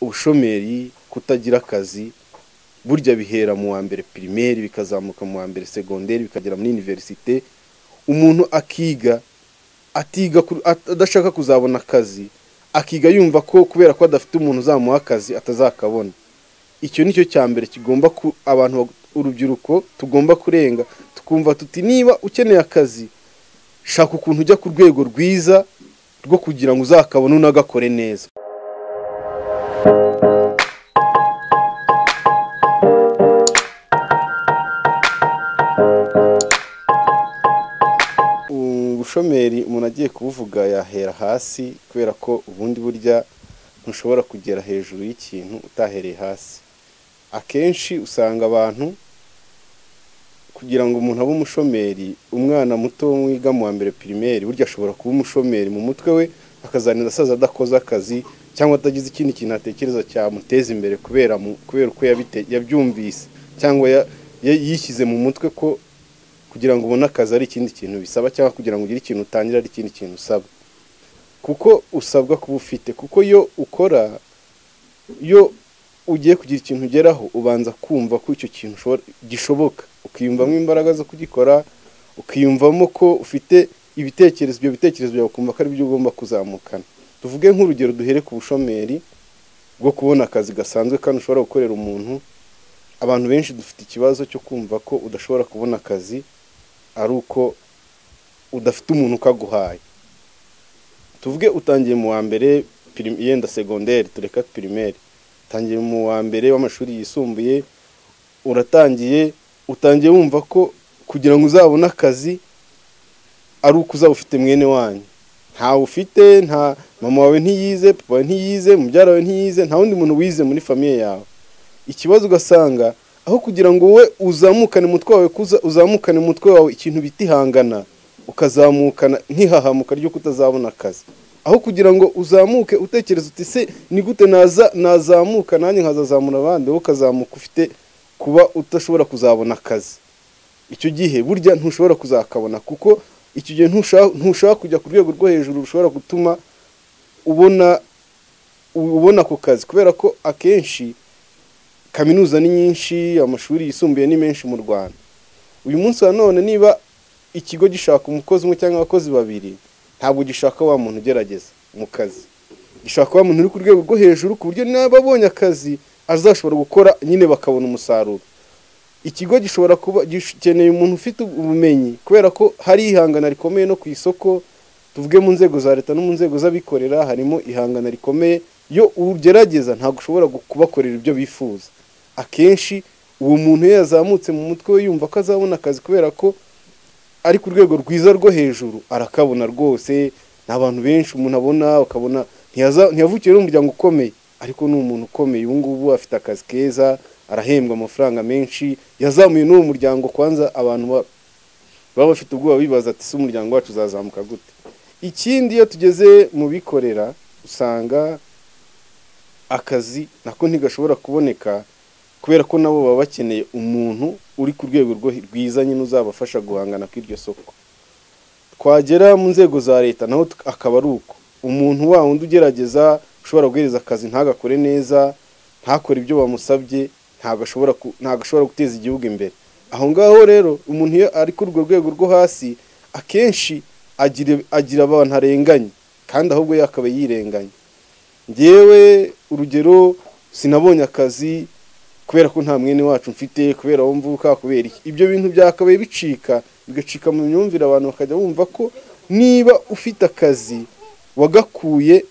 Ubushomeri, kutagira akazi, burya bihera mu wa mbere primaire, bikazamuka mu wa mbere secondaire, bikagera muri université. Umuntu akiga atiga adashaka kuzabona akazi, akiga yumva ko kubera ko adafite umuntu uzamuha akazi atazakabona. Icyo nicyo cya mbere kigomba ku abantu, urubyiruko tugomba kurenga, tukumva tuti niba ukeneye akazi, shaka ukuntu ujya ku rwego rwiza rwo kugira ngo uzakabone unagakore neza. Ubushomeri umuntu agiye kubuvuga yahera hasi, kubera ko ubundi burya ntushobora kugera hejuru y'ikintu utahereye hasi. Akenshi usanga abantu, kugira ngo umuntu abe umushomeri, umwana muto wiga mu wa mbere primaire burya ashobora kuba umushomeri mu mutwe we, akazanira asaza adakoze akazi cyangwa atagize ikindi kintu atekereza cyamuteza imbere, kubera uko yabyumvise cyangwa yishyize mu mutwe ko kugira ngo ubone akazi ari ikindi kintu bisaba, cyangwa kugira ngo ugire ikintu utangira ari ikindi kintu usaba. Kuko usabwa kuba ufite, kuko iyo ukora, iyo ugiye kugira ikintu ugeraho, ubanza kumva ko icyo kintu gishoboka, ukiyumvamo imbaraga zo kugikora, ukiyumvamo ko ufite ibitekerezo, ibyo bitekerezo byawe ukumva ko ari byo ugomba kuzamukana. Tuvuge nk'urugero, duhere ku bushomeri bwo kubona akazi gasanzwe kandi ushobora gukorera umuntu. Abantu benshi dufite ikibazo cyo kumva ko udashobora kubona akazi ari uko udafite umuntu ukaguhaye. Tuvuge utangiye mu wa mbere yenda secondaire, tureka primaire, utangiye mu wa mbere w'amashuri yisumbuye, uratangiye, utangiye wumva ko kugira ngo uzabone akazi ari uko uzaba ufite mwene wanyu. Ntawe ufite, nta mama wawe ntiyize, papa wawe ntiyize, mubyara wawe ntiyize, nta wundi muntu wize muri famille yawe. Ikibazo ugasanga aho kugira ngo wowe uzamukane umutwe wawe, uzamukane umutwe wawe ikintu bita ihangana, ukazamukana nkihahamuka ryo kutazabona akazi. Aho kugira ngo uzamuke utekereza uti se ni gute nazamuka nanjye nkazazamura abandi, wowe ukazamuka ufite kuba udashobora kuzabona akazi. Icyo gihe burya ntushobora kuzakabona, kuko icyo gihe ntushaka kujya ku rwego rwo hejuru rushobora gutuma ubona ako kazi, kubera ko akenshi kaminuza ni nyinshi, amashuri yisumbuye ni menshi mu Rwanda. Uyu munsi wa none niba ikigo gishaka umukozi umwe cyangwa abakozi babiri, ntabwo gishaka wa muntu ugerageza mu kazi, gishaka wa muntu uri ku rwego rwo hejuru, ku buryo niba abonye akazi azashobora gukora nyine bakabona umusaruro. Ikigo gishobora kuba gikeneye umuntu ufite ubumenyi, kubera ko hari ihangana rikomeye no ku isoko, tuvuge mu nzego za leta no mu nzego z'abikorera harimo ihangana rikomeye. Iyo ugerageza ntabwo ushobora kubakorera ibyo bifuza. Akenshi uwo muntu iyo yazamutse mu mutwe we yumva ko azabona akazi kubera ko ari ku rwego rwiza rwo hejuru, arakabona rwose. Ni abantu benshi umuntu abona, ukabona ntiyavukiye n'umuryango ukomeye, ariko ni umuntu ukomeye ubu ngubu, afite akazi keza, arahembwa amafaranga menshi, yazamuye n'uwo muryango. Kwanza abantu baba bafite ubwoba bibaza ati se umuryango wacu uzazamuka gute? Ikindi, iyo tugeze mu bikorera usanga akazi nako ntigashobora kuboneka, kubera ko nabo baba bakeneye umuntu uri ku rwego rwiza nyine uzabafasha guhangana ku iryo soko. Twagera mu nzego za leta naho akaba ari uko, umuntu wa wundi ugerageza ushobora guhereza akazi ntagakore neza, ntakore ibyo bamusabye, ntabwo ashobora guteza igihugu imbere. Aho ngaho rero umuntu iyo ari kuri urwo rwego rwo hasi, akenshi agira abantu arenganye, kandi ahubwo yakaba yirenganye. Njyewe urugero sinabonye akazi kubera ko nta mwene wacu mfite, kubera aho mvuka, kubera iki. Ibyo bintu byakabaye bicika, bigacika mu myumvire, abantu bakajya bumva ko niba ufite akazi wagakuye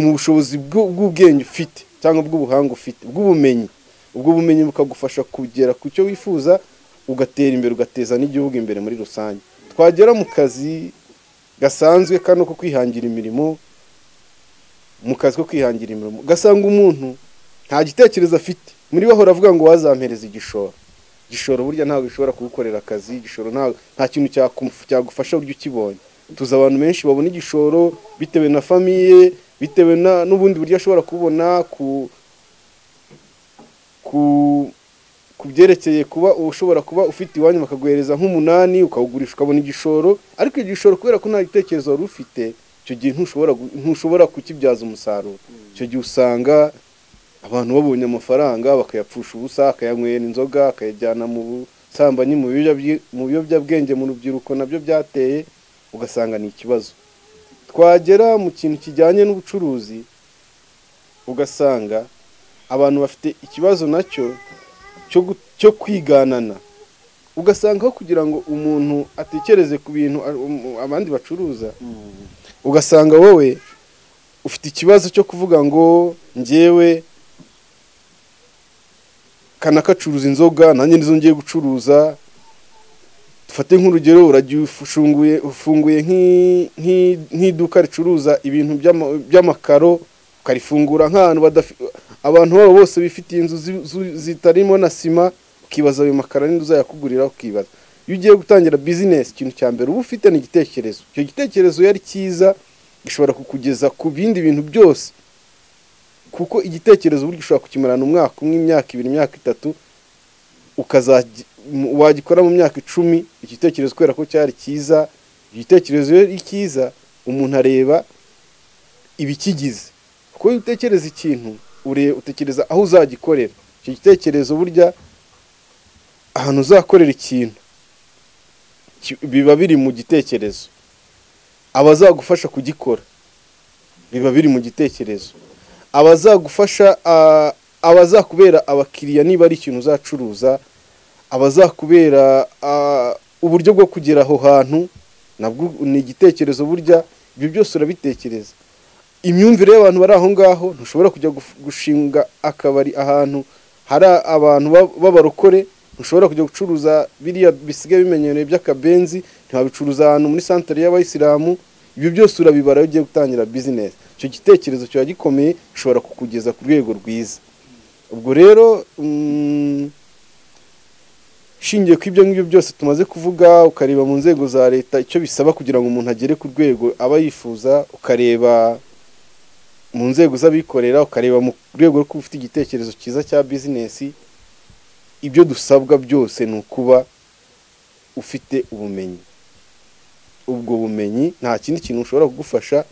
mu bushobozi bw'ubwenge ufite cyangwa bw'ubuhanga ufite, bw'ubumenyi. Ubwo bumenyi bukagufasha kugera ku cyo wifuza, ugatera imbere, ugateza n'igihugu imbere muri rusange. Twagera mu kazi gasanzwe kano ko kwihangira imirimo, mu kazi ko kwihangira imirimo ugasanga umuntu nta gitekerezo afite, muri we ahora avuga ngo wazampereza igishoro. Igishoro burya ntabwo gishobora kugukorera akazi, igishoro nta kintu cyagufasha burya ukibonye. Tuzi abantu benshi babona igishoro bitewe na famille, bitewe n'ubundi buryo ashobora kubona ku byerekeye kuba ushobora kuba ufite iwanyu bakaguhereza nk'umunani, ukawugurisha ukabona igishoro, ariko igishoro kubera ko nta gitekerezo wari ufite Icyo gihe ntushobora kukibyaza umusaruro. Icyo gihe usanga abantu babonye amafaranga bakayapfusha ubusa, akayanywera inzoga, akayajyana mu busambanyi, mu biyobyabwenge, mu rubyiruko nabyo byateye, ugasanga ni ikibazo. Twagera mu kintu kijyanye n'ubucuruzi, ugasanga abantu bafite ikibazo nacyo cyo kwiganana. Ugasanga aho kugira ngo umuntu atekereze ku bintu abandi bacuruza, ugasanga wowe ufite ikibazo cyo kuvuga ngo njyewe kanakacuruza inzoga, nanjye nizo ngiye gucuruza. Dufate nk'urugero, uragiye ufunguye nk'iduka ricuruza ibintu by'amakaro, ukarifungura nk'ahantu abantu babo bose bifitiye inzu zitarimo na sima, ukibaza ayo makaro ninde uzayakugurira, ukibaza. Iyo ugiye gutangira bizinesi, ikintu cya mbere uba ufite ni igitekerezo. Icyo gitekerezo iyo ari cyiza gishobora kukugeza ku bindi bintu byose, kuko igitekerezo burya ushobora kukimarana umwaka umwe, imyaka 2, imyaka 3, wagikora mu myaka 10. Igitekerezo kubera ko cyari cyiza, igitekerezo iyo ari cyiza umuntu areba ibikigize, kuko iyo utekereza ikintu utekereza aho uzagikorera. Icyo gitekerezo burya ahantu uzakorera ikintu biba biri mu gitekerezo, abazagufasha kugikora biba biri mu gitekerezo, abazagufasha, abazakubera abakiriya niba ari ikintu uzacuruza, abazakubera uburyo bwo kugera aho hantu nabwo ni igitekerezo. Burya ibyo byose urabitekereza. Imyumvire y'abantu bari aho ngaho, ntushobora kujya gushinga akabari ahantu hari abantu b'abarokore, ntushobora kujya gucuruza biriya bisigaye bimenyerewe by'akabenzi, ntiwabicuruza ahantu muri santere y'abayisilamu. Ibyo byose urabibara iyo ugiye gutangira bizinesi. Icyo gitekerezo kiba gikomeye, gishobora kukugeza ku rwego rwiza. Ubwo rero shingiye ku ibyo ngibyo byose tumaze kuvuga, ukareba mu nzego za leta icyo bisaba kugira ngo umuntu agere ku rwego aba yifuza, ukareba mu nzego z'abikorera, ukareba mu rwego rwo kuba ufite igitekerezo cyiza cya bizinesi, ibyo dusabwa byose ni ukuba ufite ubumenyi. Ubwo bumenyi nta kindi kintu ushobora kugufasha,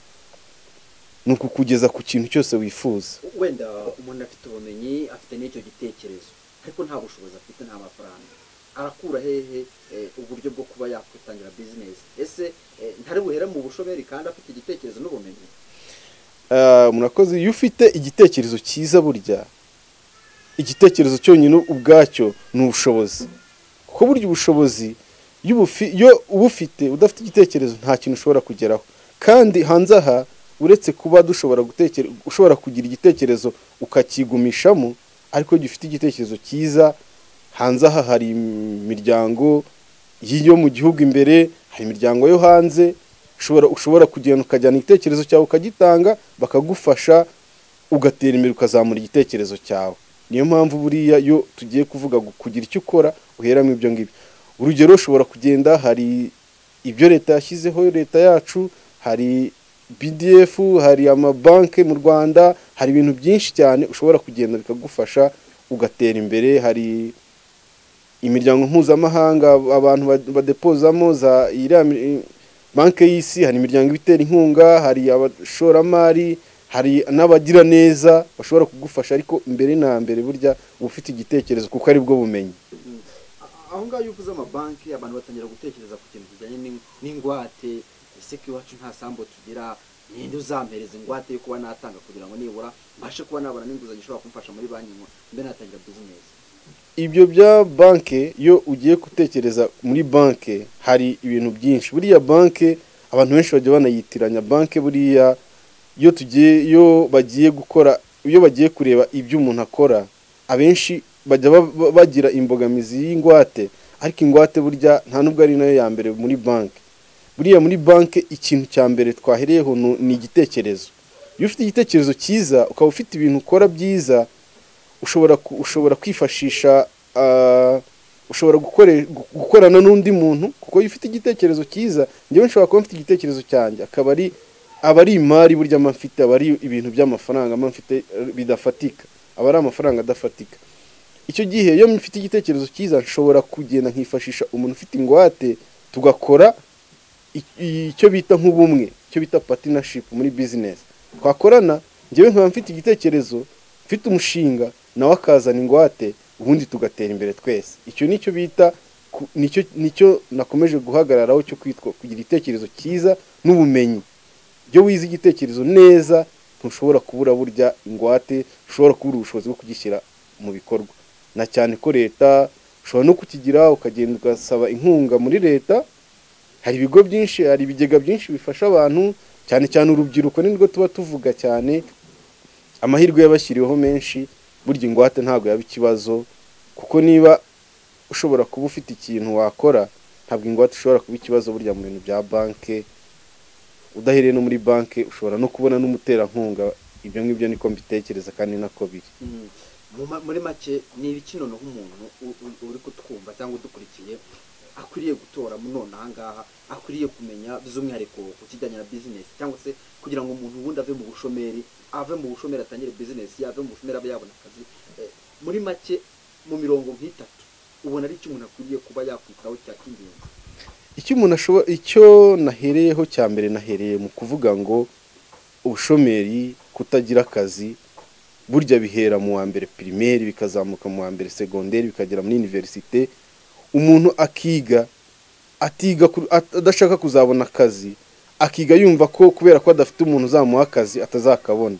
ni ukukugeza ku kintu cyose wifuza. Wenda umuntu afite ubumenyi, afite n'icyo gitekerezo, ariko nta bushobozi afite, nta mafaranga, arakura hehe uburyo bwo kuba yakwitangira bizinesi? Ese ntari buhere mu bushomeri kandi afite igitekerezo n'ubumenyi? Murakoze. Iyo ufite igitekerezo cyiza, burya igitekerezo cyonyine ubwacyo ni ubushobozi, kuko burya ubushobozi iyo ubufite udafite igitekerezo nta kintu ushobora kugeraho. Kandi hanze aha, uretse kuba dushobora ushobora kugira igitekerezo ukakigumishamo, ariko iyo ufite igitekerezo cyiza, hanze aha hari imiryango yo mu gihugu imbere, hari imiryango yo hanze, ushobora kugenda ukajyana igitekerezo cyawe ukagitanga, bakagufasha ugatera imbere, ukazamura igitekerezo cyawe. Niyo mpamvu buriya iyo tugiye kuvuga kugira icyo ukora uheramo ibyo ngibyo. Urugero, ushobora kugenda, hari ibyo leta yashyizeho, leta yacu, hari BDF, hari amabanki mu Rwanda, hari ibintu byinshi cyane ushobora kugenda bikagufasha ugatera imbere. Hari imiryango mpuzamahanga abantu badepozamo, za iriya banki y'isi, hari imiryango ibitera inkunga, hari abashoramari, hari n'abagira neza bashobora kugufasha. Ariko mbere na mbere burya uba ufite igitekerezo, kuko ari bwo bumenyi. Aho ngaho iyo uvuze amabanki, abantu batangira gutekereza ku kintu kijyanye n'ingwate. Ese ko iwacu nta sambu tugira, ninde uzampereza ingwate yo kuba natanga kugira ngo nibura mbashe kuba nabona n'inguzanyo ishobora kumfasha muri banki ngo mbe natangira bizinesi? Ibyo bya banki, iyo ugiye gutekereza muri banki hari ibintu byinshi. Buriya banki abantu benshi bajya banayitiranya. Banki buriya iyo tugiye, iyo bagiye gukora, iyo bagiye kureba ibyo umuntu akora, abenshi bajya bagira imbogamizi y'ingwate. Ariko ingwate burya nta nubwo ari nayo ya mbere muri banki. Buriya muri banki ikintu cya mbere twahereyeho ni igitekerezo. Iyo ufite igitekerezo cyiza, ukaba ufite ibintu ukora byiza, ushobora kwifashisha, ushobora gukorana n'undi muntu, kuko iyo ufite igitekerezo cyiza, njyewe nshobora kuba mfite igitekerezo cyanjye, akaba ari aba ari imari burya mba mfite, aba ari ibintu by'amafaranga mba mfite bidafatika, aba ari amafaranga adafatika. Icyo gihe iyo mfite igitekerezo cyiza, nshobora kugenda nkifashisha umuntu ufite ingwate, tugakora icyo bita nk'ubumwe. icyo bita partnership muri business. Twakorana, njyewe nkaba mfite igitekerezo, mfite umushinga, nawe akazana ingwate, ubundi tugatera imbere twese. Icyo nicyo bita nicyo nakomeje guhagararaho, cyo kwitwa kugira igitekerezo cyiza n'ubumenyi. Iyo wize igitekerezo neza ntushobora kubura burya ingwate, ushobora kubura ubushobozi bwo kugishyira mu bikorwa. Na cyane ko leta ushobora no kukigira ukagenda ugasaba inkunga muri leta. Hari ibigo byinshi, hari ibigega byinshi bifasha abantu, cyane cyane urubyiruko nirwo tuba tuvuga cyane. Amahirwe yabashyiriweho menshi, burya ingwate ntabwo yaba ikibazo, kuko niba ushobora kuba ufite ikintu wakora, ntabwo ingwate ishobora kuba ikibazo burya mu bintu bya banke. Udahereye no muri banke ushobora no kubona n'umuterankunga. Ibyo ngibyo niko mbitekereza kandi nako biri. Muri make ni ibiki noneho umuntu uri kutwumva cyangwa udukurikiye akwiriye gutora none aha ngaha, akwiriye kumenya by'umwihariko ku kijyanye na business, cyangwa se kugira ngo umuntu ubundi ave mu bushomeri, atangire business, ave mu bushomeri abe yabona akazi. Muri make mu mirongo nk'itatu ubona ari icyo umuntu akwiriye kuba yakwitaho cya cy'ingenzi? Icyo umuntu ashobora, icyo nahereyeho cya mbere, nahereye mu kuvuga ngo ubushomeri, kutagira akazi, burya bihera mu wa mbere primaire, bikazamuka mu wa mbere secondaire, bikagera muri université. Umuntu akiga atiga adashaka kuzabona akazi, akiga yumva ko kubera ko adafite umuntu uzamuha akazi atazakabona.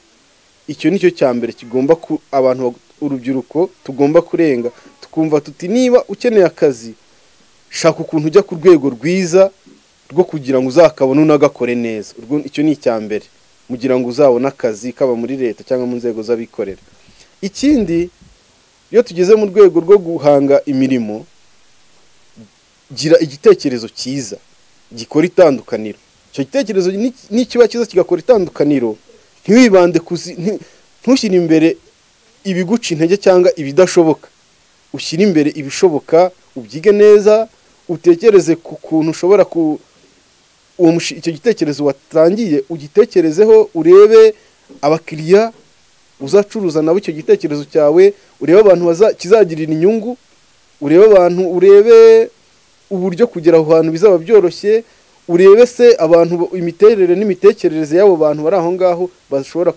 Icyo nicyo cya mbere kigomba abantu, urubyiruko tugomba kurenga, tukumva tuti niba ukeneye akazi shaka ukuntu ujya ku rwego rwiza rwo kugira ngo uzakabone unagakore neza. Icyo ni icya mbere, mugira ngo uzabone akazi kaba muri leta cyangwa mu nzego z'abikorera. Ikindi, iyo tugeze mu rwego rwo guhanga imirimo, gira igitekerezo cyiza gikora itandukaniro. Icyo gitekerezo nikiba cyiza kigakora itandukaniro, ntiwibande ntushyire imbere ibiguca intege cyangwa ibidashoboka, ushyire imbere ibishoboka, ubyige neza, utekereze ku kuntu ushobora icyo gitekerezo watangiye ugitekerezeho, urebe abakiriya uzacuruza nabo icyo gitekerezo cyawe, urebe abantu kizagirira inyungu, urebe abantu, urebe uburyo kugera aho hantu bizaba byoroshye, urebe se abantu imiterere n'imitekerereze y'abo bantu bari aho ngaho bashobora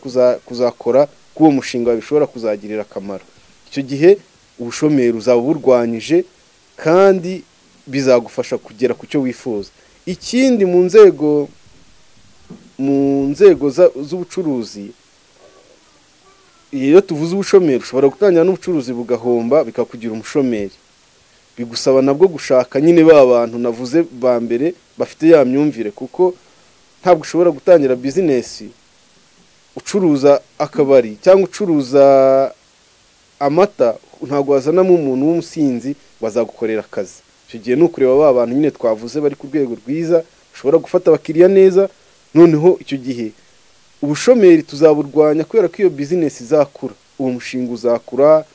kuzakora k'uwo mushinga bishobora kuzagirira akamaro. Icyo gihe ubushomeri uzaba burwanyije kandi bizagufasha kugera ku cyo wifuza. Ikindi, mu nzego z'ubucuruzi, iyo tuvuze ubushomeri ushobora gutangira n'ubucuruzi bugahomba bikakugira umushomeri. Bigusaba nabwo gushaka nyine ba bantu navuze ba mbere bafite ya myumvire, kuko ntabwo ushobora gutangira business ucuruza akabari cyangwa ucuruza amata, ntabwo wazanamo umuntu w'umusinzi bazagukorera akazi. Icyo gihe ni ukureba ba bantu nyine twavuze bari ku rwego rwiza, ushobora gufata abakiriya neza. Noneho icyo gihe ubushomeri tuzaburwanya kubera ko iyo business izakura, uwo mushinga uzakura,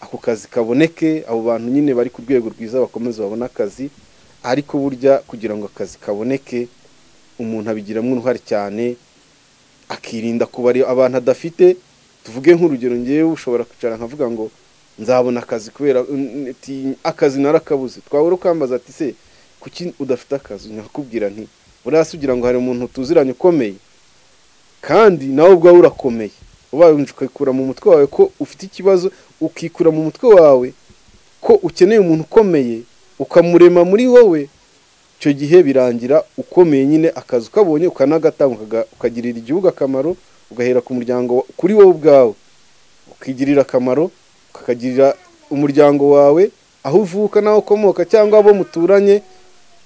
ako kazi kaboneke, abo bantu nyine bari ku rwego rwiza bakomeze babone akazi. Ariko burya kugira ngo akazi kaboneke umuntu abigiramo uruhare cyane, akirinda kubara abantu adafite. Tuvuge nk'urugero, ngewe ushobora kwicara nkavuga ngo nzabona akazi kubera akazi narakabuze. Twahora ukambaza ati se kuki udafite akazi, nkakubwira nti buriya se ugira ngo hari umuntu tuziranye ukomeye, kandi nawe ubwawe urakomeye. Ubaye ukikura mu mutwe wawe ko ufite ikibazo, ukikura mu mutwe wawe ko ukeneye umuntu ukomeye, ukamurema muri wowe, icyo gihe birangira ukomeye nyine, akazi ukabonye ukanagatanga, ukagirira igihugu akamaro, ugahera ku muryango, kuri wowe ubwawe ukigirira akamaro, ukakagirira umuryango wawe, aho uvuka n'aho ukomoka cyangwa abo muturanye,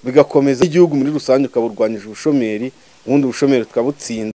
bigakomeza igihugu muri rusange, ukaburwanyije ubushomeri, ubundi ubushomeri tukabutsinda.